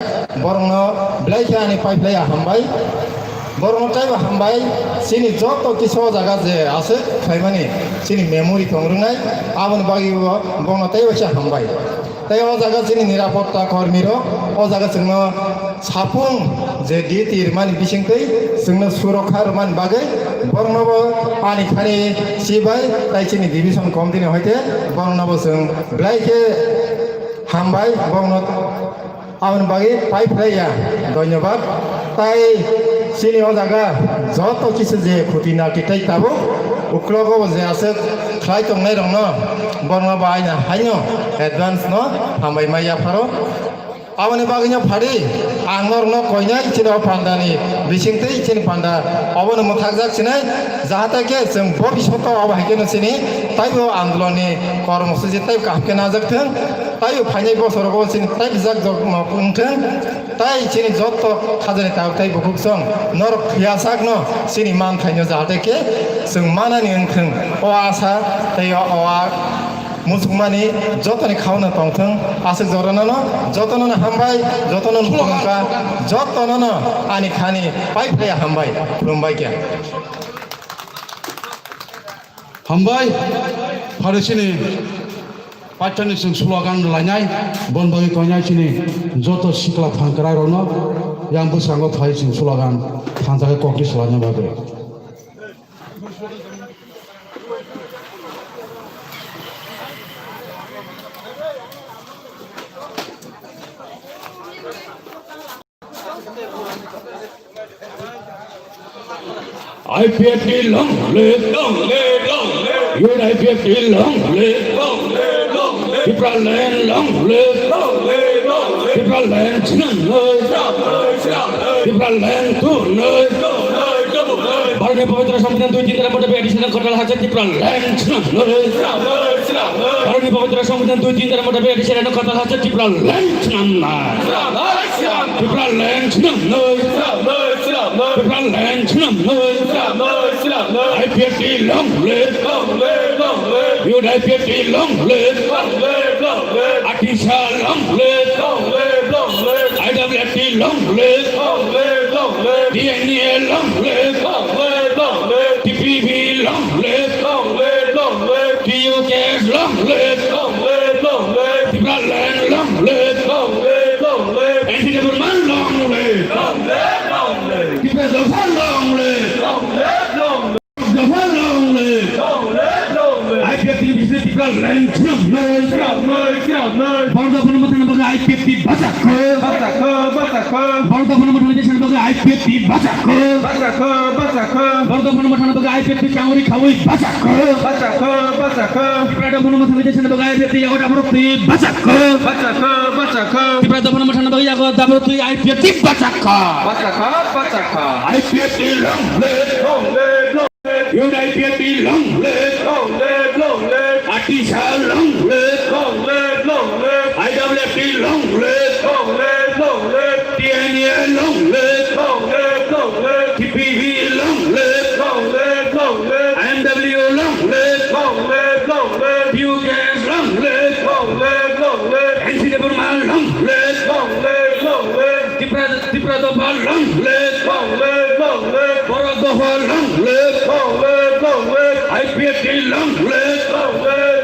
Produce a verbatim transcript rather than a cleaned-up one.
Borokno belai khe ani pai phlai ya hambai. Borokno taibo hambai, chini joto kisa o jaga je aswk khlaimani chini memory tong rwnai, aboni bagwi bo borokno taibo khe hambai. Tei o jaga chini nirapotta kormi rok o jaga chwngno sapung je duty rwmani bisingtwi chwngno surokha rwmani bagwi borokno bo ani khani chibai tei chini division committee ni hoite borokno bo chwng belai khe hambai, borokno aboni bagwi pai phlai ya, dhonyobad. Tai chini o jaga joto kisa je khuti nati tei tabuk uklogo bo je aswk khlai tongnai rokno borokno bo aina haino advance no hambai mai yapharo. Aboni bagwino phadi ang norokno koinai chini o pandani bisingtwi chini panda obono mwthakjak sinai, jahate khe chwng bobishoto abo hai kheno chini taibo andolonni kormosuchi tei kaham khe najak thwng, taibo phainai bosorogo chini tei bijak jok wng thwng, tai chini joto khajani tabuk tei bukhuk song norok phiya sakno chini manthaino jahate khe chwng manani wng thwng, o asa tei o, o a muchungmani jotoni khauna tongthwng, aswk jorano no jotono no hambai, jotono no khulumkha, jotono no ani khani pai phlai hambai, khulumbai khe. Hambai, phare chini paithani chwng slogan lainai, bon bagwi koinai chini joto sikla thangkwrai rokno yang bwskango phai chwng slogan thansa khe kokti swlaina bagwi. I P F T long live, long live, long live. U I P F T long live, long live, long live. Tipraland long live, long live, long live. Tipraland swnamnai, swnamnai, swnamnai. Tipraland tubunai, tubunai, tubunai. Bharotni pabitra songbidan dui tin tara mota bai additional khortal hachak Tipraland swnamnai. Bharotni pabitra songbidan dui tin tara mota bai additional khortal hachak Tipraland swnamnai. Tipraland swnamnai. Tipraland swnamnai. I P F T long live. U I P F T long live. Atisa long live. I W F T long live. T N A long live. T P P long live. T U K S long live. Tipraland long live. N C Debbarma long live. Tipra Dopha long live. Dopha long live. I P F T ni bisingtwi Tipraland swnamnai. Borok dophano mwthangna bagwi I P F T bachakha. Bachakha, bachakha. Borok dophano mwthangna bagwi I P F T bachakha. Bachakha, bachakha. Borok dophano mwthangna bagwi I P F T changri khawi bachakha. Bachakha, bachakha. Tipra dophano mwthangna bagwi yago dabrok twi bachakha. Bachakha, bachakha. Tipra dophano mwthangna bagwi yago dabrok twi I P F T bachakha. Bachakha, bachakha. I P F T long live. Long live, long live. U I P F T long live. Long live, long live. Atisa long live. Long live, long live. I W F T long live. Long live, long live. T N A long live. Long live, long live. T P P long live. Long live, long live. I M W long live. Long live, long live. T U K S long live. Long live, long live. N C Debbarma long live. Long live, long live. Tipra, Tipra Dopha long live. Long live, long live. Borok Dopha long live. Long live, long live. I P F T long live. Long live,